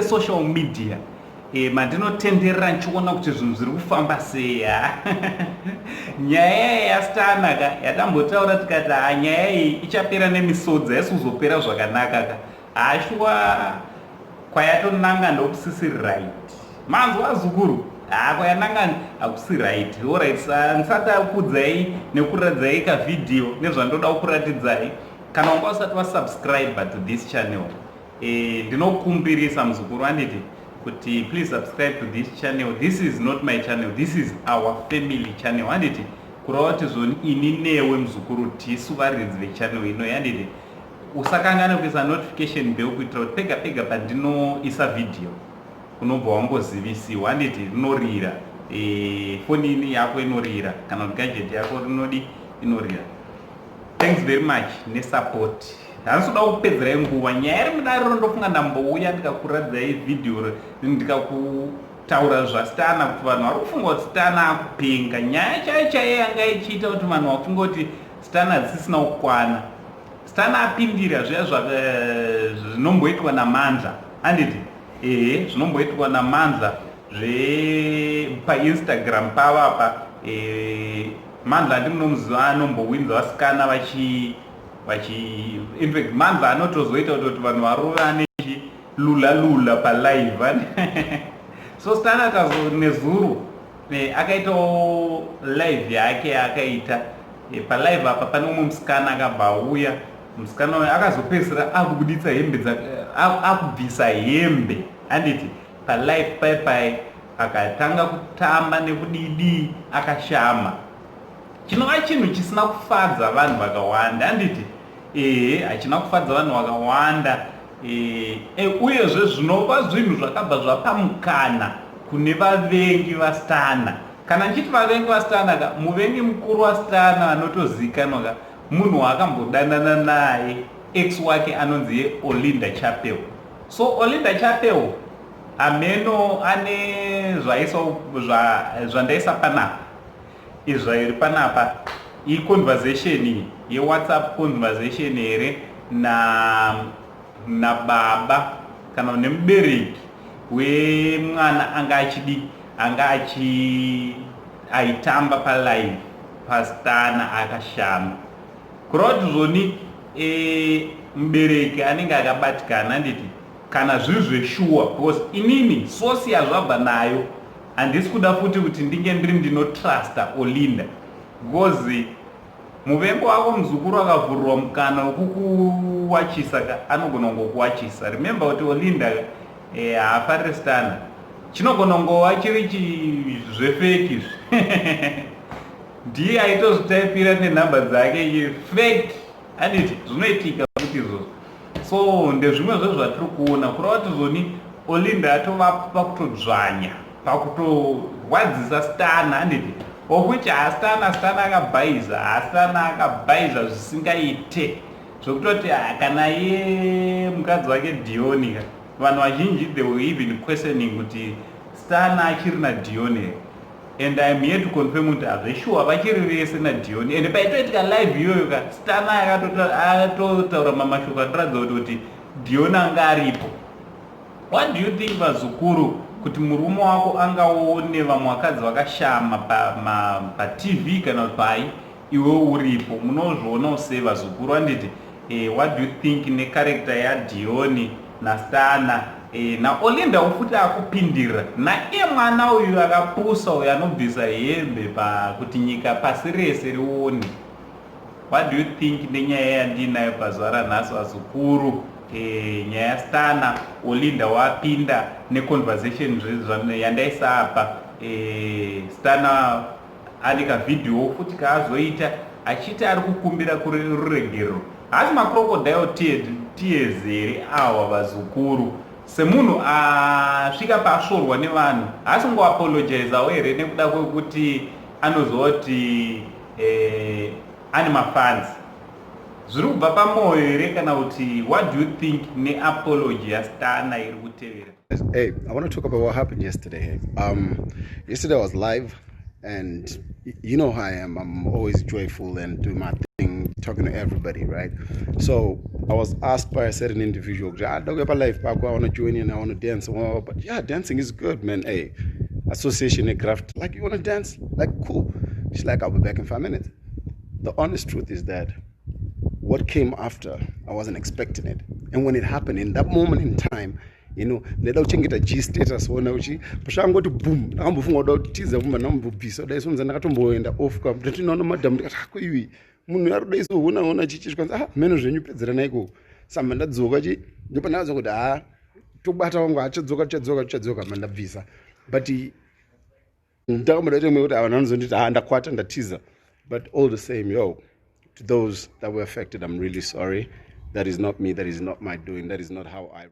sesocial media mandinotenderera ndichiona kuti zvinhu zviri kufamba sei. Nyaya yaStunner ka yatambotaura tikati, ha, nyaya iyi ichapera nemisodzi, haisi kuzopera zvakanaka ka. Hashuwa kwayatonanga ndokusisi right. Manzwa, zukuru? Ha, kwayananga hakusi right. Alright, ndisati akuudzai nekuratidzai kavhidhiyo nezvandoda kukuratidzai, kana wanga usati wasubscribe to this channel, ndinokumbirisa muzukuru, anditi, kuti please subscribe to this channel. This is not my channel, this is our family channel, handiti? Kureva kuti zvoni ini newe, muzukuru, tisu varidzi vechannel ino, handiti? Usakangane kuisa notification bell kuitira kuti pega pega pandinoisa vhidhiyo unobva wangozivisiwa, handiti? Rinorira, foni ini yako inorira, kana kuti gadget yako rinodi inorira. Thanks very much nesupport. Handisi kuda kupedzerai nguva. Nyaya iri mudariro, ndofunga ndambouya ndikakuratidzai vhidhiyo, ndikakutaura zvaStunner, kuti vanhu vari kufunga kuti Stunner akupenga. Nyaya chaiyo chaiyo yanga ichiita kuti vanhu vafunga kuti Stunner hadzisisina kukwana, Stunner apindira zviya zvinomboitwa naMandla, handiti? Ehe, zvinomboitwa naMandla zvepaInstagram pavapa. Mandla handi munomuziva, anombowinza vasikana vachi vachi infact Mandla anotozoita kutoti vanhu varovane lula lula palive. So Stunner tazo nezuro akaitawo live yake yaakaita. Palive apa pane umwe musikana akabva auya. Musikana uyo akazopedzisira akubuditsa hembe, akubvisa hembe, handiti? Palive pai pai akatanga kutamba nekudidii akashama, chinova chinhu chisina kufadza vanhu vakawanda, handiti? Ehe, hachina kufadza vanhu vakawanda. Uyezve zvinova zvinhu zvakabva zvapa mukana kune vavengi vaStunner. Kana ndichiti vavengi vaStunner ka, muvengi mukuru waStunner anotozikanwa ka, munhu waakambodanana naye, ex wake, anonzi yeOlinda Chapel. So Olinda Chapel hameno ane zvaisa zvandaisa panapa, izvairi panapa, iconversation yeWhatsApp conversation here na nababa kana nemubereki wemwana anga achidi anga achi aitamba palive paStunner akashama. Kureva kuti zvoni mubereki anenge akabatikana, handiti? Kana zviri zveshuwa, because inini source yazvabva nayo handisi kuda futi kuti ndinge ndiri ndinotrusta Olinda, because muvengo wako, muzukuru, akavhurirwa mukana wekukuwachisa ka, anogona kungokuwachisa. Remember kuti Olinda haafariri Stunner. Chinogona kungova chiri zvefake izvi, ndiye aitozvitaipira nenhamba dzake fake, handiti? Zvinoitika kuti izvozvo. So ndezvimwe zvezvatiri kuona, kureva kuti zvoni Olinda atova pakutodzvanya, pakutorwadzisa Stunner, handiti? Of which haStunner, Stunner akabhaiza, haStunner akabhaiza zvisingaite, zvekutoti kana ye mukadzi wake Dioni ka, vanhu vazhinji, they were even questioning kuti Stunner achiri naDioni here, and I am here to confirm kuti hazveshuwa, vachiri vese naDioni. And paitoitika live iyoyo ka, Stunner akatotaura mamashoko anoratidza kuti Dioni anga aripo. What do you think, vazukuru, kuti murume wako angaone vamwe vakadzi vakashama paTV kana pai iwe uripo? Munozvionawo sei, vazukuru, handiti? What do you think necharacter yaDioni naStunner, naOlinda futi akupindirira, naiye mwana uyu akapusa uyu anobvisa hembe pakuti nyika pasi rese rione? What do you think nenyaya yandinayo pazuva ranhasi, vazukuru? Nyaya yaStunner, Olinda wapinda neconversation yandaisa apa. Stunner ane kavhidhiyo futi kaazoita achiti ari kukumbira ruregerero. Haasi macrocodile tears here awa, vazukuru? Semunhu asvika paasvorwa nevanhu, haasi kungoapologizawo here nekuda kwekuti anoziva kuti ane mafans? Zviri kubva pamwoyo here, kana kuti what do you think neapology yaStunner iri kutevera? Hey, I want to talk about what happened yesterday. Yesterday I was live, and you know how I am. I'm always joyful and do my thing, talking to everybody, right? So I was asked by a certain individual, "Ah, ndoda kuuya live pako, I want to join in, I want to dance." Well, but yeah, dancing is good, man. Hey, association craft. Like, you want to dance? Like, cool. She's like, "I'll be back in 5 minutes." The honest truth is that what came after, I wasn't expecting it. And when it happened, in that moment in time, ndaida kuchengeta G status ona uchi pasvangoti boom, ndakambofunga kuda kutiza kumba ndambobvisa dai sonza ndakatomboenda off ka ndatinoona madhamu ndikati ako iwi munhu ari kudai soona ona chichi zvikanzi ah meno zvenyu pedzeranai ikoko samba ndadzoka chi ndopandakadzoka kuti ha tobata wangu achadzoka chadzoka chadzoka mandabvisa but ndakamboda kuti kuti vanhu vanozonditi ha ndakwata ndatiza. But all the same, yo, to those that were affected, I'm really sorry. That is not me. That is not my doing. That is not how I